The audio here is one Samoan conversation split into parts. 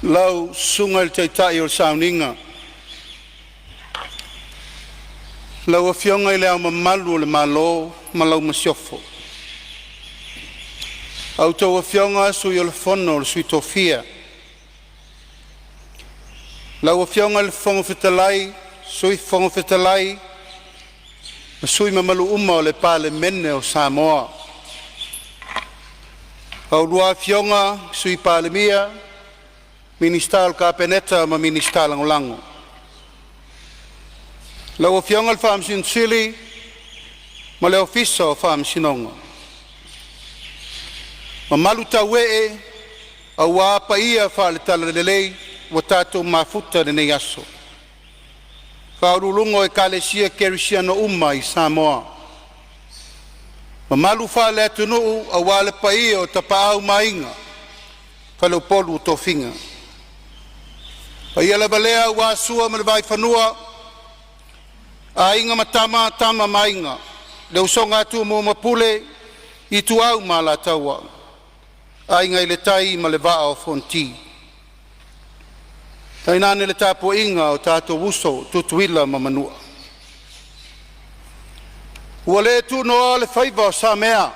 Lau Susuga i le Taitai o le Sauniga, lau Afioga i Le Ao Mamalu o le Malo ma lau Masiofo, a outou Afioga i Sui o le Fono a Sui Tofia, lau Afioga i le Fofoga Fetalai, Sui Fofoga Fetalai ma sui usufono mamalu uma o le Palemene o Samoa. A oulua Afioga i le Sui Palemia, Minisita o le Kapeneta ma Minisita Lagolago. Lau Afioga i le Faamasino Sili ma le Ofisa o Faamasinoga. Mamalu tauee aua paia faale-Talalelei ua tatou mafuta i lenei aso, faauluuluga o Ekalesia Kerisiano uma i Samoa, mamalu faale-atunuu aua le paia o Tapaau ma Aiga, Faleupolu o tofiga. O paia lava lea aua Sua ma le Vaifanua, Aiga ma Tama, Tama ma Aiga, le usoga a Tumua ma Pule, Ituau ma Alataua, Aiga i le Tai ma le Vaa o Fonoti, tainane le tapuaiga a o tatou uso Tutuila ma Manua. Ua le tunoa le faiva o Samea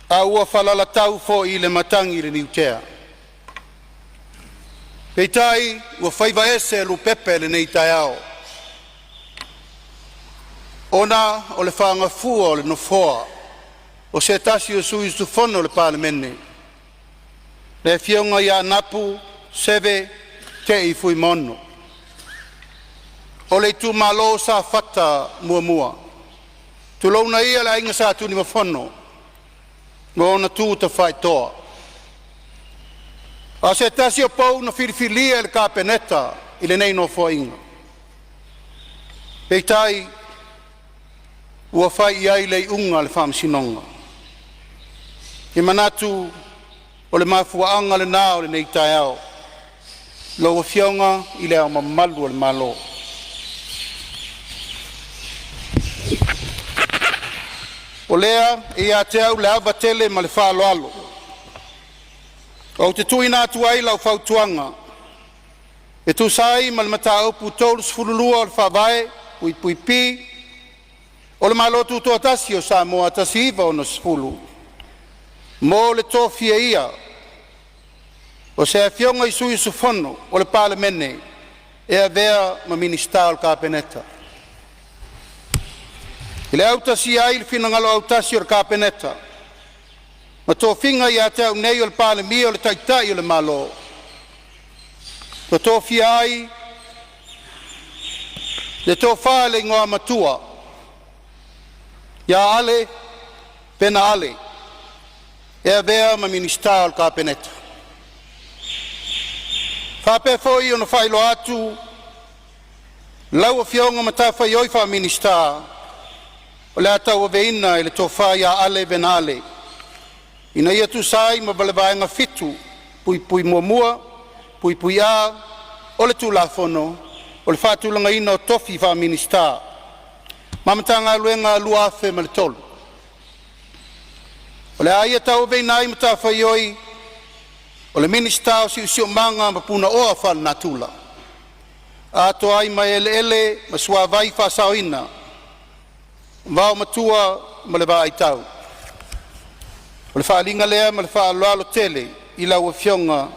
a ua falalatau foi le matagi i le niutea, peitai ua faiva ese lupepe o lenei taeao ona o le fagafua o le Nofoa o se tasi o sui usufono o le Palemene, le Afioga ia Anapu Seve Te'i Fuimaono o le itumalo Safata 1. Tulouna ia le aiga Sa Tunumafono ma ona tu tafaitoa. A o se tasi o pou na filifilia e le Kapeneta i lenei Nofoaiga, peitai ua fai i ai le iuga a le faamasinoga. E manatu o le mafuaaga lena o lenei taeao lau Afioga i Le Ao Mamalu o le Malo. O lea e ia te au le ava tele ma le faaaloalo ou te tuuina atu ai lau fautuaga e tusa ai ma le Mataupu 32 o le Faavae (p) o le Malo Tutoatasi o Samoa 1960 mo le tofialia o se Afioga i Sui Usufono o le Palemene e avea ma Minisita o le Kapeneta. I le autasia ai o le finagalo autasi o le Kapeneta ma tofiga ia te au nei o le Palemia o le Taitai o le Malo, ua tofia ai le Tofa i le Igoamatua Ale Vena Ale e avea ma Minisita o le Kapeneta. E faapea foi ona faailoa atu lau Afioga matafaioi faa-Minisita o le a tauaveina e le Tofa Ale Vena Ale, ina ia tusa ai ma le Vaega 7(1)(a) o le Tulafono o le Faatulagaina o Tofi Faa-Minisita ma Matagaluega 2003. O le a ia tauaveina ai matafaioi o le Minisita o Siosiomaga ma Punaoa Faalenatura, atoa ai ma eleele ma suavai faasaoina, vaomatua ma le vaai tau. O le faaaliga lea ma le faaaloalo tele i lau Afioga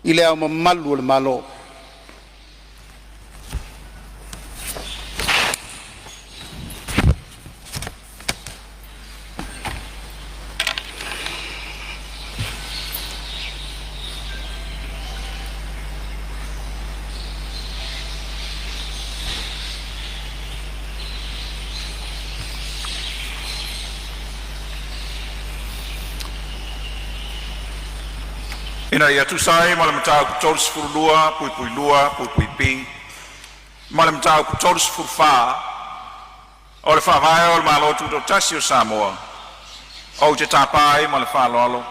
i Le Ao Mamalu o le Malo. Ina ia tusa ai ma le Mataupu 32(2)(b) ma le Mataupu 34 o le Faavae o le Malo Tutoatasi o Samoa, ou te tapa ai ma le faaaloalo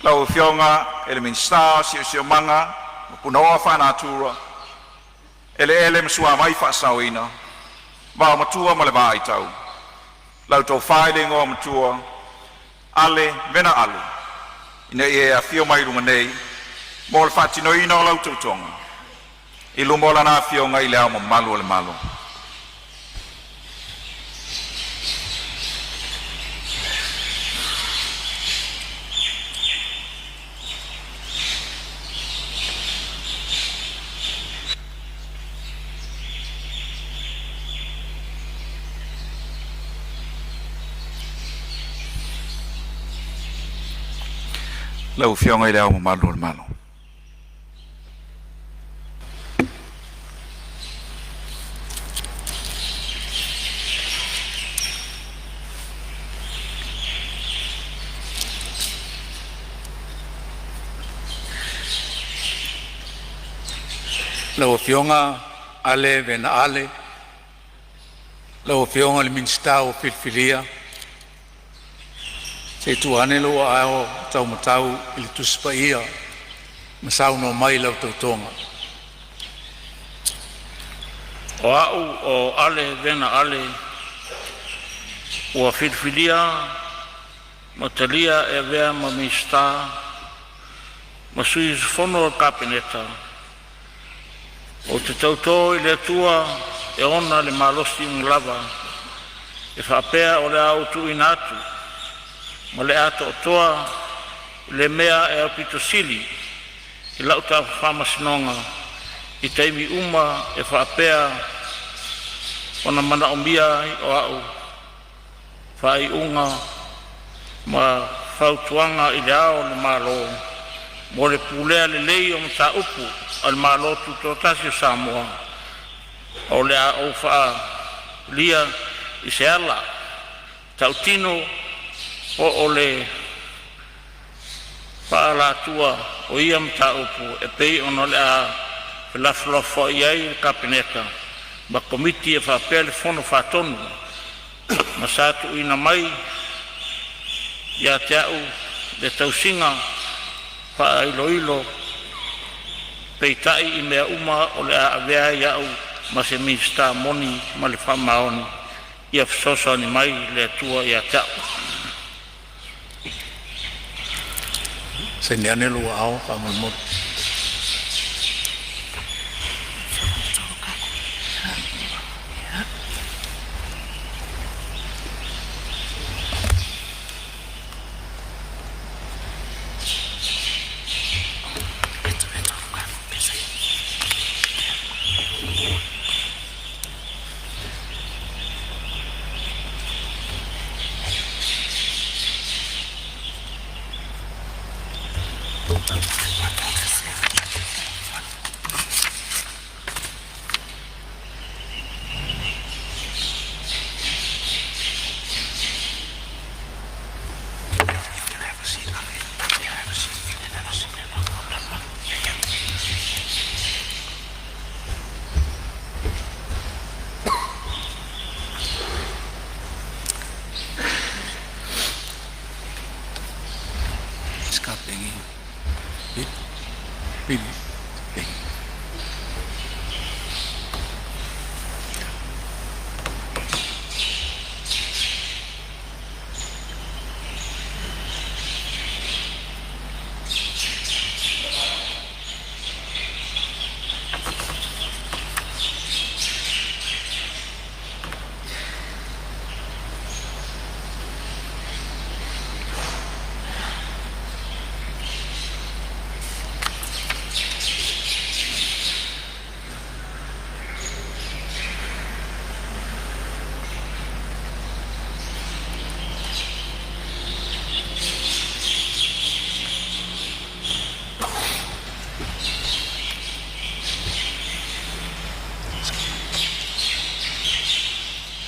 lau Afioga i le Minisita o Siosiomaga Punaoa Faalenatura, Eleele ma Suavai Faasaoina, Vaomatua ma le Vaai Tau, lau Tofa i le Igoamatua Ale Vena Ale, ina ia e afio mai i luga nei mo le faatinoina o lau tautoga i luma o Lana Afioga i Le Ao Mamalu o le Malo. Lau Afioga i Le Ao Mamalu o le Malo. Lau Afioga Ale Vena Ale, lau Afioga i le Minisita ua filifilia, se i tuu ane lou aao taumatau i le Tusi Paia ma saunoa mai i lau tautoga. O A'u o Ale Vena Ale, ua filifilia ma talia e avea ma Minisita ma Sui Usufono o le Kapeneta, ou te tauto i le Atua e ona le malosi uma lava, e faapea o le a ou tuuina atu ma le atoatoa i le mea e aupito sili i la'u faamasinoga i taimi uma e faapea ona manaomia ai o a'u faaiuga ma fautuaga i Le Ao o le Malo mo le pulea lelei o mataupu a le Malo Tutoatasi o Samoa. O le a ou faaalia i se ala ta'utino po o le faaalatua o ia mataupu e pei ona o le a felafolafoai ai le Kapeneta ma Komiti e faapea le Fono Faatonu, ma sa tuuina mai ia te a'u le tausiga faailoilo. Peitai, i mea uma o le a avea ai a'u ma se Minisita moni ma le faamaoni, ia fesoasoani mai le Atua ia te a'u. Saini ane lou aao faamolemole.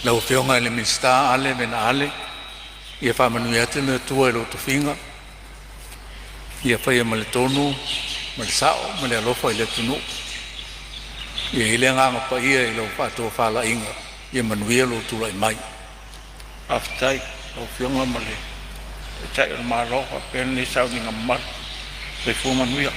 Lau Afioga i le Minisita Ale Vena Ale, ia faamanuia atu le Atua i lou tofiga, ia faia ma le tonu ma le sao ma le alofa i le atunuu. Ia i ai le agaga paia i lau faatofalaiga. Ia manuia lou tulai mai. Faafetai i lau Afioga ma le Taitai o le Malo faapea lenei sauniga mamalu. Soifua manuia.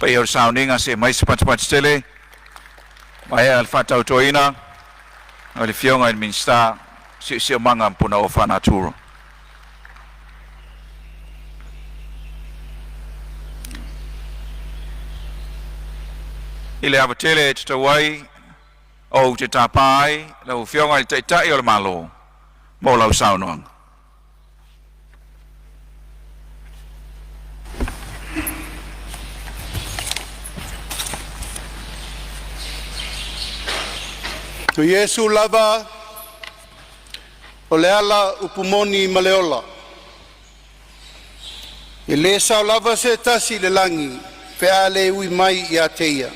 Paia o le sauniga se mai se patupatu tele maea le faatautoina o le Afioga i le Minisita Siosiomaga ma Punaoa Faanatura. I le ava tele e tatau ai ou te tapa ai lau Afioga i le Taitai o le Malo mo lau saunoaga. O Iesu lava o le ala upu moni ma le ola. E le sao lava se tasi i le lagi pe a le ui mai ia te ia.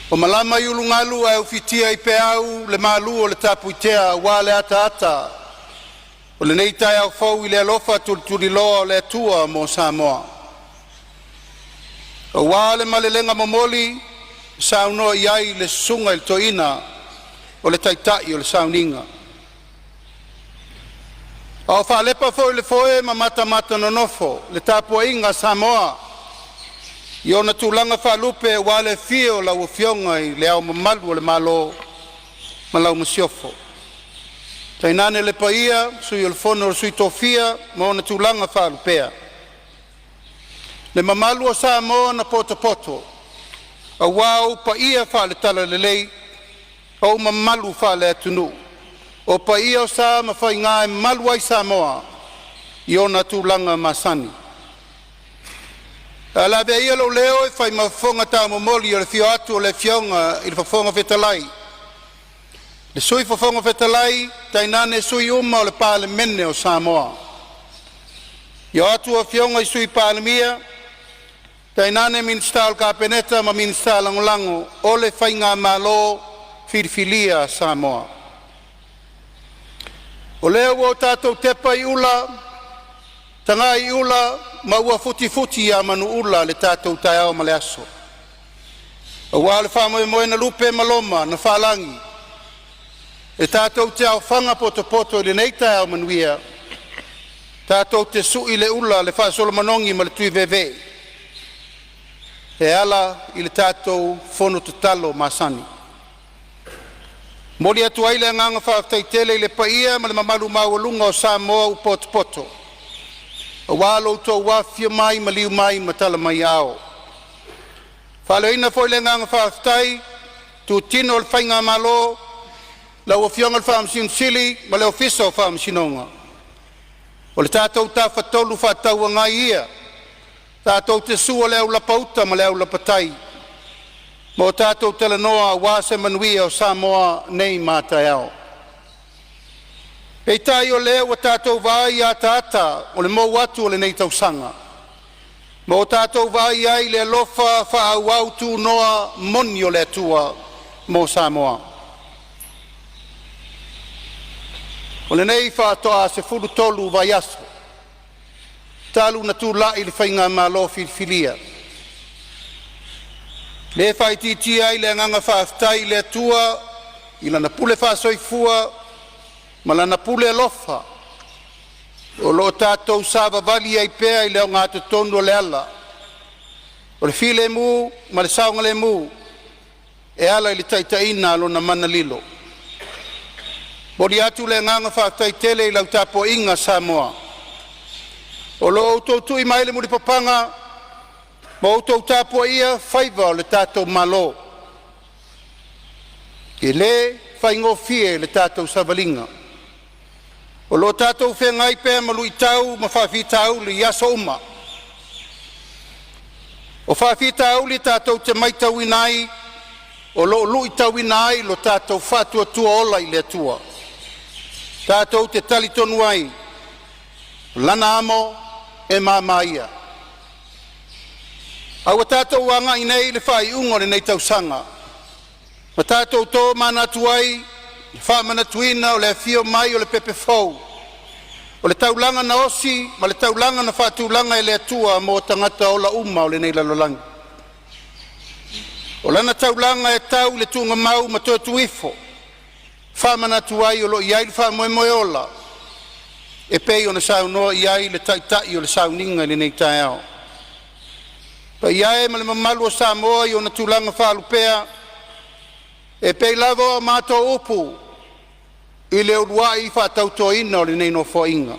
O malama i ulugalu ae ufitia i peau le malu o le tapuitea aua le ataata o lenei taeao fou i le alofa tulituliloa o le Atua mo Samoa. Aua le malelega momoli na saunoa i ai le susuga i le toeaina o le taitai o le sauniga. A o faalepa foi le foe ma matamata nonofo le tapuaiga a Samoa i ona tulaga faalupe aua le afio o lau Afioga i Le Ao Mamalu o le Malo ma lau Masiofo, tainane le paia Sui o le Fono a Sui Tofia ma ona tulaga faalupea. Le mamalu o Samoa na potopoto aua ou paia faale-Talalelei, o ou mamalu faale-Atunuu, o paia o sa ma faiga e malu ai Samoa i ona tulaga masani. Ae o le a avea ia lou leo e fai ma fofoga taumomoli o le afio atu o le Afioga i le Fofoga Fetalai, le Sui Fofoga Fetalai tainane sui usufono uma o le Palemene o Samoa. Afio atu Afioga i le Sui Palemia, tainane Minisita o le Kapeneta ma Minisita Lagolago o le Faigamalo Filifilia a Samoa. O lea ua tatou tepa i ula tagai i ula ma ua futifuti a manuula le tatou taeao ma le aso, aua le faamoemoe na lupe e maloma na faalagi e tatou te aofaga potopoto i lenei taeao manuia, tatou te sui le ula, le faasolomanogi ma le tuiveevee e ala i le tatou fono tatalo masani. E momoli atu ai le agaga faafetai tele i le paia ma le mamalu maualuga o Samoa ua potopoto aua lo outou afifio mai, maliu mai ma tala mai aao. E faaleoina foi le agaga faafetai i itutino o le faigamalo, lau Afioga i le Faamasino Sili ma le Ofisa o Faamasinoga. O le tatou Tafatolu Fefaatauagai ia, tatou te sua le aulapa uta ma le aulapa tai ma o tatou talanoa aua se manuia o Samoa nei ma a taeao. Peitai o lea ua tatou vaai i ataata o le mou atu o lenei tausaga ma ua tatou vaai ai i le alofa faaauau tunoa moni o le Atua mo Samoa. O lenei faatoa 13 vaiaso talu ona tulai le Faigamalo Filifilia, le faaitiitia ai le agaga faafetai i le Atua i Lana pule faasoifua ma Lana pule alofa o lo o tatou savavali ai pea i le ogatotonu o le ala o le filemu ma le saogalemu e ala i le taitaiga a Lona mana lilo. E momoli atu le agaga faafetai tele i lau tapuaiga Samoa, o lo o outou tui mai le mulipapaga ma outou tapuaia faiva o le tatou Malo. E le faigofie le tatou savaliga o lo o tatou feagai pea ma luitau ma faafitauli i aso uma. O faafitauli tatou te matauina ai o lo o luitauina ai lo tatou faatuatua ola i le Atua. Tatou te talitonu ai, o Lana amo e mama ia. A ua tatou agai nei i le faaiuga o lenei tausaga, ma tatou tomanatu ai i le faamanatuina o le afio mai o le pepe fou, o le taulaga na osi ma le taulaga na faatulaga e le Atua mo tagata ola uma o lenei lalolagi. O lana taulaga e tau i le tuugamau ma toe tuu ifo, faamanatu ai o lo o i ai le faamoemoe ola e pei ona saunoa i ai le taitai o le sauniga i lenei taeao. Paia e ma le mamalu o Samoa i ona tulaga faalupea, e pei lava o a matou upu i le uluai faatautoina o lenei Nofoaiga,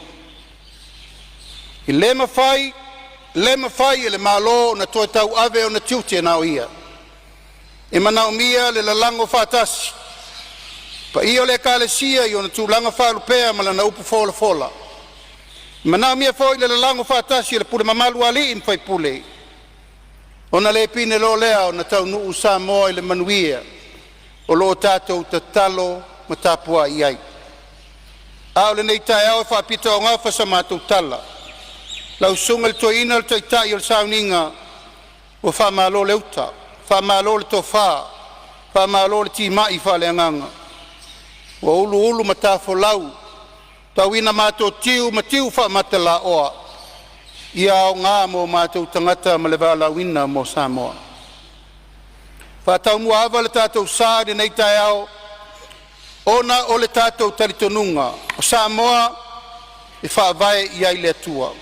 e le mafai, le mafai e le Malo ona toe tauave ona tiute na o ia. E manaomia le lalago faatasi paia o le Ekalesia i ona tulaga faalupea ma lana upu folafola. E manaomia foi le lalago faatasi e le pule mamalu a alii ma faipule, ona le pine loa lea ona taunuu Samoa i le manuia o lo o tatou tatalo ma tapuai ai. A o lenei taeao e faapitoaugafa sa matou tala, lau susuga i le toeaina o le taitai o le sauniga, ua faamalo le uta, faamalo le tofa, faamalo le timai faaleagaga ua uluulu matafolau tauina matotiu ma tiu faamatalaoa, ia aoga mo o matou tagata ma le valaauina mo Samoa. Faataumuaava le tatou sa i lenei taeao ona o le tatou talitonuga o Samoa e faavae i ai le Atua.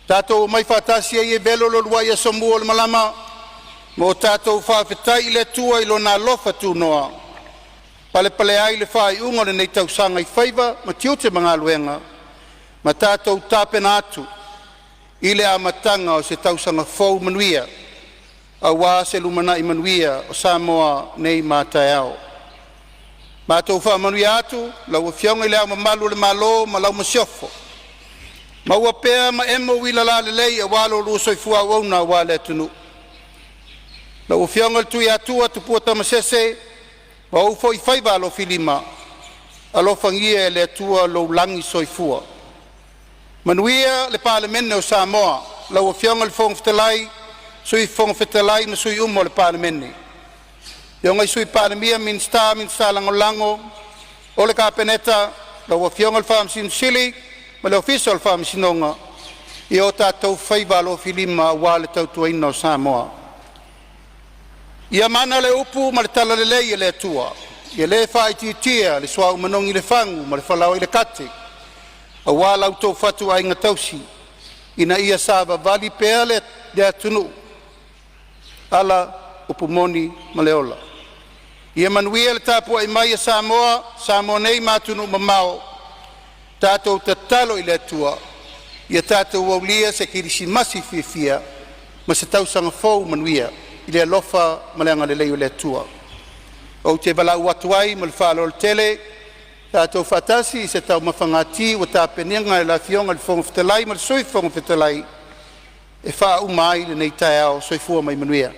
Tatou omai faatasi ai e velo le uluai asomua o le malama ma o tatou faafetai i le Atua i Lona alofa tunoa, palepale ai le faaiuga o lenei tausaga i faiva ma tiute ma galuega, ma tatou tapena atu i le amataga o se tausaga fou manuia aua se lumanai manuia o Samoa nei ma a taeao. Matou faamanuia atu lau Afioga i Le Ao Mamalu o le Malo ma lau Masiofo, maua pea maemo uila lalelei aua lo oulua soifua auauna aua le atunuu. Lau Afioga i le Tuiatua Tupua Tamasese ma ou foi faiva alofilima, alofagia e le Atua lou lagi soifua. Manuia le Palemene o Samoa, lau Afioga i le Fofoga Fetalai, Sui Fofoga Fetalai ma sui usufono uma o le Palemene, afioga i le Sui Palemia, Minisita, Minisita Lagolago o le Kapeneta, lau Afioga i le Faamasino Sili ma le Ofisa o le Faamasinoga, ia o tatou faiva alofilima aua le tautuaina o Samoa. Ia mana le upu ma le talalelei a le Atua, ia le faaitiitia le suauu manogi i le fagu ma le falaoa i le kate aua la outou fatuaiga tausi ina ia savavali pea le atunuu ala upu moni ma le ola. Ia manuia le tapuai mai a Samoa, Samoa nei ma atunuu mamao. Tatou tatalo i le Atua ia tatou aulia se Kerisimasi fiafia ma se Tausaga Fou manuia i le alofa ma le agalelei o le Atua. Ou te valaau atu ai ma le faaaloalo tele, tatou faatasi i se taumafagati ua tapenega e le Afioga i le Fofoga Fetalai ma le Sui Fofoga Fetalai e faauma ai lenei taeao. Soifua ma ia manuia.